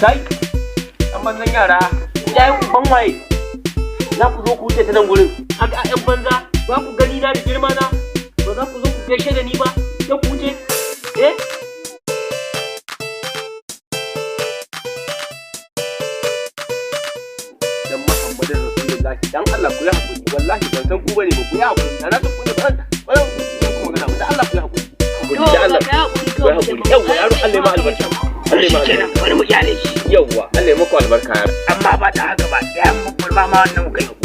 Kai, an banzan yara, yayin uban waye za ku zo ku wuce ta nan gurin haka? Ƴan banza, ba ku gani na da girma na, ba za ku zo ku gaishe da ni ba sai ku wuce, eh? Dan Muhammadin Rasulullahi, dan Allah ku yi hakuri. Wallahi ban san ku bane ba. Ku yi hakuri. Na san ku ne, ba ba zan ku magana ba. Dan Allah ku yi hakuri. To, Dan Allah ka haƙuri ku yi hakuri. Yawwa yaro, Allah ya ma albarka, Allah ya ma Kenan albarka. Bari mu kyale shi. Yawwa, Allah ya muku albarka yaro. Amma ba ta haka ba, da yan ba ma wannan muka yi.